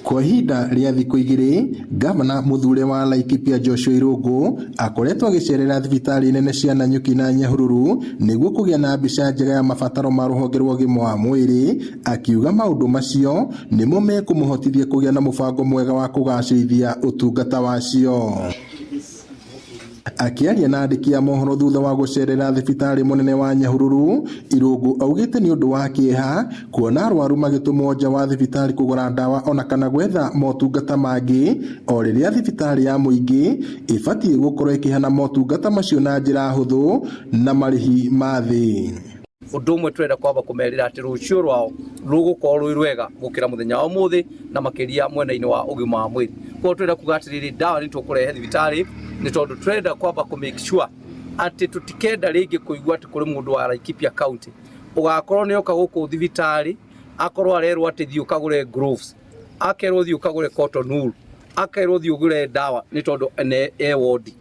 Kwa ihinda rĩa thikũ 2, ngavana mũthure wa Laikipia Joshua Irũngũ akoretwo agĩcerera thibitarĩ nene cia Nanyuki na Nyahururu nĩguo kũgĩa na mbica njega ya mabataro ma rũhonge rwa ũgima wa mwĩrĩ, akiuga maũndũ macio nĩmo mekũmũhotithia kũgĩa na mũbango mwega wa kũgacĩrithia ũtungata wacio. Akĩaria na andĩki a mohoro thutha wa gũcerera thibitarĩ mũnene wa Nyahururu, Irũngũ augĩte nĩ ũndũ wa kĩeha kuona arwaru magĩtũmwo nja wa thibitarĩ kũgũra ndawa ona kana gwetha motungata mangĩ o rĩrĩa thibitarĩ ya mũingĩ ĩbatiĩ gũkorwo ĩkĩheana motungata macio na njĩra hũthũ na marĩhi ma thĩ. Ũndũ ũmwe tũrenda kwamba kũmerĩra atĩ rũciũ rwao rũgũkorwo rwĩ rwega gũkĩra mũthenya wa ũmũthĩ, na makĩria mwena-inĩ wa ũgima wa mwĩrĩ. Koguo tũrenda kuga atĩrĩrĩ, ndawa nĩ tũkũrehe thibitarĩ nĩ tondũ tũrenda kwamba kũ make sure atĩ tũtikenda rĩngĩ kũigua atĩ kũrĩ mũndũ wa Laikipia County ũgakorwo nĩ oka gũkũ thibitarĩ akorwo arerwo atĩ thiĩ ũkagũre gloves, akerwo thiĩ ũkagũre cotton wool, akerwo thiĩ ũgũre ndawa nĩ tondũ e wodi.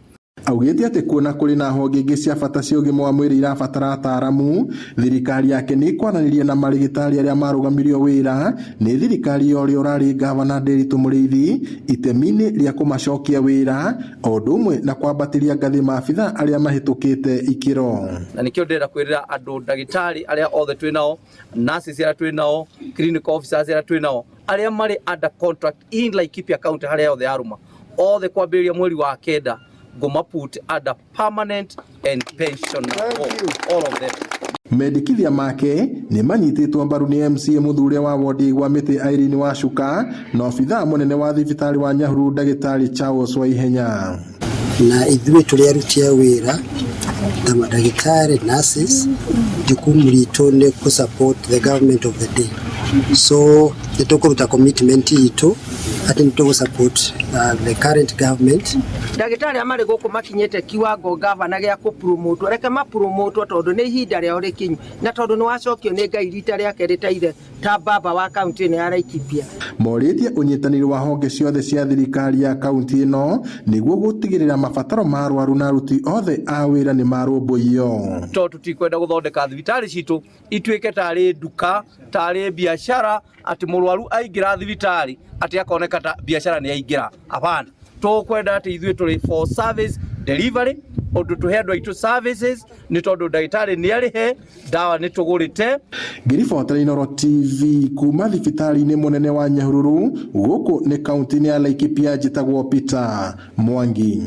Augĩte atĩ kuona kũrĩ na honge ingĩ cia bata cia ũgima wa mwĩrĩ irabatara ataaramu, thirikari yake nĩ ĩkwaranĩria na marĩgĩtarĩ arĩa marũgamirio wĩra nĩ thirikari ya ũrĩa ũrarĩ ngavana Nderitu Mũrĩithi itemi-inĩ rĩa kũmacokia wĩra o ũndũ ũmwe na kwambatĩria ngathĩ maabitha arĩa mahĩtũkĩte ikĩro. Na nĩkĩo ndĩrenda kwĩrĩra andũ ndagĩtarĩ arĩa othe twĩ nao, nurses arĩa twĩ nao, clinical officers arĩa twĩ nao, arĩa marĩ under contract in Laikipia County harĩa othe arũma othe kwambĩrĩria mweri wa 9 ngũma put under permanent and pensionable, all of them. Mendekithia make nĩ manyitĩtwo mbaru nĩ MCA mũthure wa wodi gwa mĩtĩ Irene Wacuka na obithaa mũnene wa thibitarĩ wa Nyahururu ndagĩtarĩ Charles Waihenya. Na ithuĩ tũrĩ aruti a wĩra ta mandagĩtarĩ, nurses, jukumu ritũ nĩ kũ support the government of the day, so nĩ tũkũruta commitment itũ atĩ nĩ tũgũ support the current government. Ndagĩtarĩ arĩa marĩ gũkũ makinyĩte kiwango gavana gĩa kũpromotwo, reke mapromotwo tondũ nĩ ihinda rĩao rĩkinyu, na tondũ nĩ wacokio nĩ Ngai rita rĩa kerĩ ta ithe ta baba wa kaunti ĩno ya Laikipia. Morĩtie ũnyitanĩri wa honge ciothe cia thirikari ya kaunti ĩno nĩguo gũtigĩrĩra mabataro ma arwaru na aruti othe a wĩra nĩ marũmbũiyo. Tondũ tũtikwenda gũthondeka thibitarĩ citũ ituĩke tarĩ nduka, tarĩ biacara, atĩ mũrwaru aingĩra thibitarĩ atĩ akoneka ta biacara nĩ aingĩra. Hapana, tũkwenda atĩ ithuĩ tũrĩ for service delivery, ũndũ tũhe andũ aitũ services, nĩ tondũ ndagĩtarĩ nĩ arĩhe, ndawa nĩ tũgũrĩte. Ngĩribotera Inooro TV kuma thibitarĩ-inĩ mũnene wa Nyahururu gũkũ nĩ kaunti-inĩ ya Laikipia, njĩtagwo Peter Mwangi.